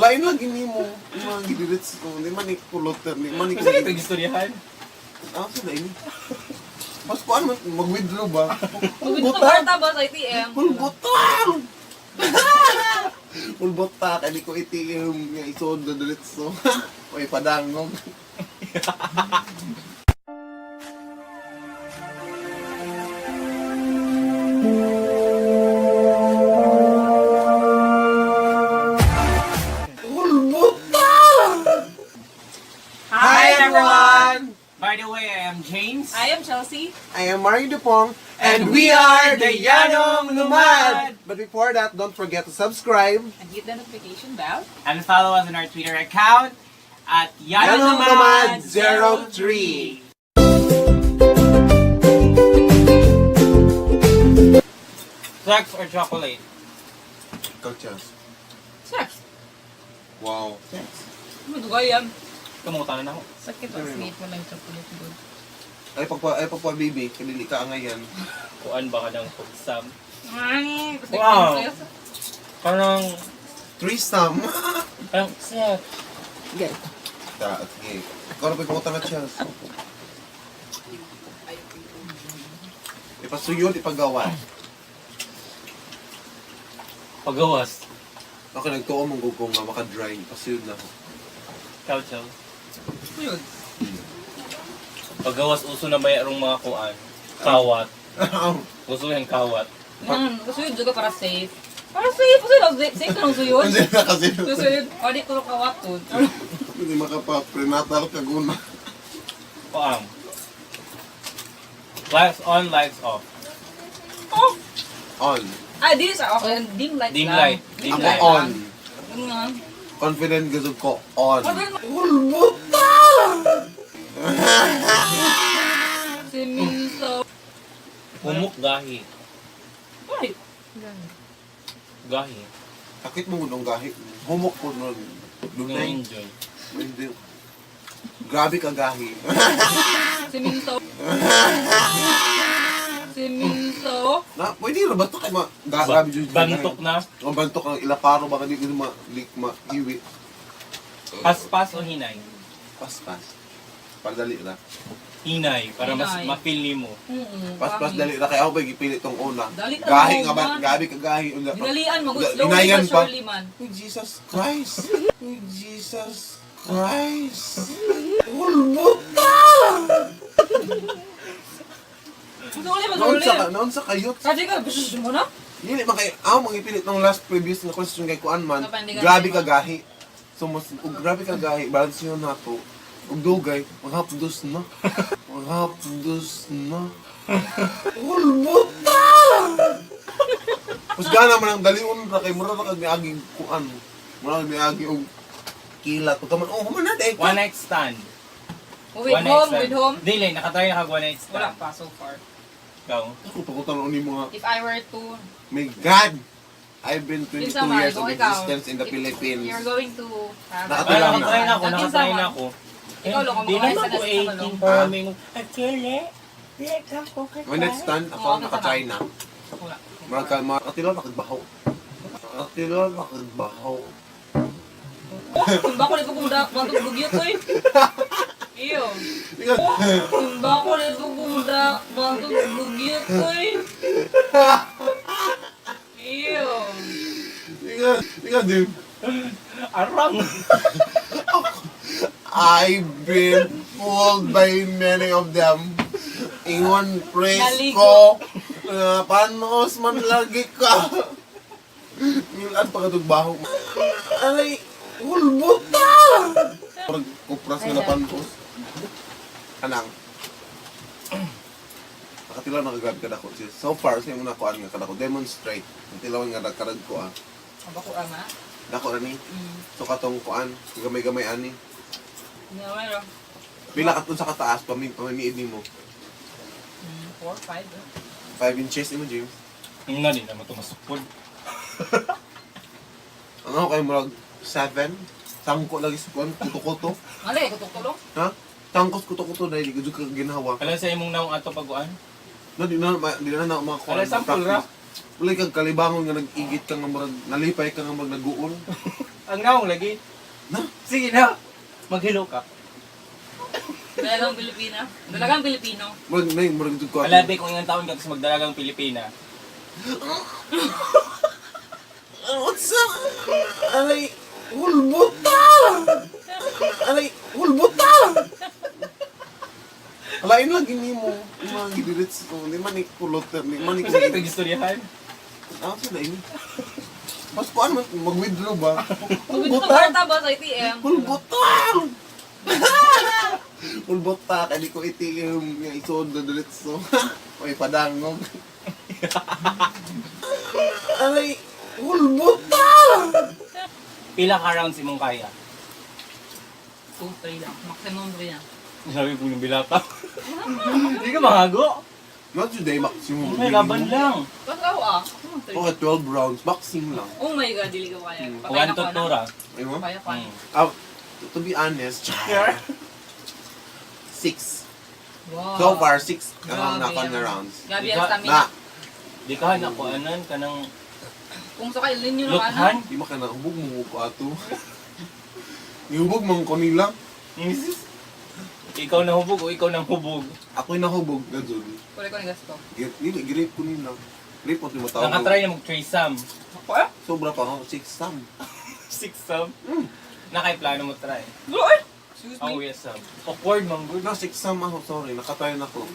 Lain lang ini mo. Yung mga gidirits ko. Hindi man ikulot. Hindi man Kasi ito ikulot. gistoryahan. Ah, sila ini. Mas kuan man, mag-withdraw ba? Mag-withdraw kwarta ba sa ATM? Pulbutang! Pulbuta, kaya di ko ATM nga isod na diretso. May padangog. Pulbuta! Hi, everyone! By the way, I am James. I am Chelsea. I am Mario Dupong, And we are the Yanong Lumad! But before that, don't forget to subscribe. And hit the notification bell. And follow us on our Twitter account at Yanong Yanong Lumad 03. Sex or chocolate? Ikaw, Chels. Sex. Wow. Madugay yan. Kumuta na ako. Sakit ang sleep mo lang chocolate good. Ay pagpa baby, kadili ka ngayon. Kuan ba ka ng kugsam? Ay, gusto Wow. ko Parang, Threesome. parang sex. Ta, sige. Ikaw na pagpunta na, Chels. Ipasuyod, ipagawa. Pagawas. Ako nagtuo mong gugong nga maka-dry. Ipasuyod na ako. Ikaw, Chels. Yun. Pagawas, uso na ba yung mga kuan? Kawat. Uso yung kawat. Gusto yun juga para safe. Para safe. Gusto yun, safe ka lang suyod. Kasi na kasi. Gusto yun, o di ko kawaton. Hindi makapa-prenatal kaguna. Kuan. Lights on, lights off. Oh! On. Ah, di sa okay. Dim light Dim lang. light. Dim Ako light. on. Yun nga. Confident gazog ko. On. Confident. Pulbuta! Si Minso. Humok gahi. Ay! Gahi. Sakit mo nung gahi. Humok ko nun. Lunay. Enjoy. Hindi. Grabe ka gahi. Si Minso. Si Minso. Na, pwede ra ba ito kay ma grabe jud. Bantok na. O bantok ang ilaparo baka di ko ma di ma iwi. Paspas o hinay? Paspas. Para dali ra. Hinay, para mas Hinay. ma-feel nimo. Paspas dali ra kay ako ba gipilit tong una. Dali ra Gahi mo, nga ba man. gabi ka gahi una. Dinalian mo. Slowly Hinayan but pa. surely man. Oh, Jesus Christ. Oh, Jesus Christ. Ulbuta! Slowly but Noon surely. sa noon sa kayot. Kasi ka, gusto mo na? Dili man kay ako mangipilit ng last previous nga question kay kuan man. Kapandigan Grabe mo. ka gahi. So mas ug grabe ka gahi balance yun nato. Ug dugay maghapdos na. Maghapdos na. Ulbuta! Mas gana man ang dalion ra kay mura ra kag miagi kuan. Mura kag miagi og kilat. Ug man oh human na day. One night stand. With One night home, stand. with home. Dili, nakatry na kag one night stand. Wala pa so far. Ikaw. Ako pagutan ni mga If I were to, My God! I've been 22 Kinsa man, years of kung ikaw, existence in the if Philippines. You're going to have Nakatila Ay, na. nakatry na ako, Kinsa nakatry man. na ako. Ikaw, loko, Di mga naman sa ko nasa 18 kalong. para Ah? may Akele, di ka ko kay One night stand, ako Oo, naka-try na. Wala. Murag ka, mga katilo nakagbaho. Katilo nakagbaho. Tumba ko nito kung bantog bugyot oy. Iyo. Ikaw, Tumba ko nito kung bantog bugyot oy. Iyo. ikaw, ikaw, dude. Arang! I've been fooled by many of them. Ingon praise Naligo. ko. Panos man lagi ka. Nilaan pa katugbaho. Aray, ulbuta! Parang kupras nga napantos. Anang. Nakatilaw nakagrab ka dako. So far, sa imong nakuan nga kadako. Demonstrate. Nakatilaw nga nagkarag ko ah. Aba ko ama. Dako na ni. So katong kuan, gamay-gamay ani. Gamay ra. Pila ka sa kataas, pamimiid nimo. 4, 5. 5 inches imo, James. Nga din naman tumasukod. Ang ako kay murag 7. Tangko lagi sa kuan, kuto-kuto. Alay, kutok-tulong. Ha? Tangkos kuto-kuto dahil gud ka ginawa. Alam sa imong naong ato paguan? No, di na di na na makakuan. Alay, sample ra. Wala kang kalibangon nga nag-igit ka nga murag nalipay ka nga murag naguol. Ang naong lagi. Na? Sige na. Maghilo ka. Dalagang Pilipina. Dalagang Pilipino. Murag na murag jud ko. Alabi kung ilang taon ka tapos magdalagang Pilipina. Unsa? Aray, hulbuta! Aray, hulbuta! Alain lang gini mo. Mga gidirits ko. Di man ni kulot. Di man ni Kasi kita gistoryahan. Ah, sa ini. Mas kuan man mag-withdraw ba? Magod sa kwarta ba sa ATM? Hulbuta! Hulbuta kay di ko ATM nga isod na diretso. Oy padangog. Aray, hulbuta! Pila ka rounds imong kaya? 2, 3 lang. Maximum 3 lang. Sabi po ng bilata. Hindi ka mahago. Not today, maximum. May laban lang. Basta ako ah. Ako mag 3. Okay, 12 rounds. Maximum lang. Oh my God, dili ko kaya. Patay One na to ko two na. ra. Ayun mo? Kaya ko na. Ah, to be honest, six. Wow. So far, six ang Grabe naka yan. na rounds. Grabe ang stamina. Na, Di ka na ko anan ka ng Kung sa kayo, ninyo na ano. luthan. di mo ka na hubog mo ko ato. Nihubog man ko nila. Ikaw na hubog o ikaw nang hubog. Ako'y nahubog na dyan. Kulay ko ni gasto. Dili, grape ko nila. Grape ko matawag. Nakatry na mag-threesome. Ako eh? Sobra pa ako, six sam. Six-some? Nakay plano mo try. Bro eh! Excuse Ang me. weird. Awkward man good. No, six sam ako, sorry. Nakatry na ako.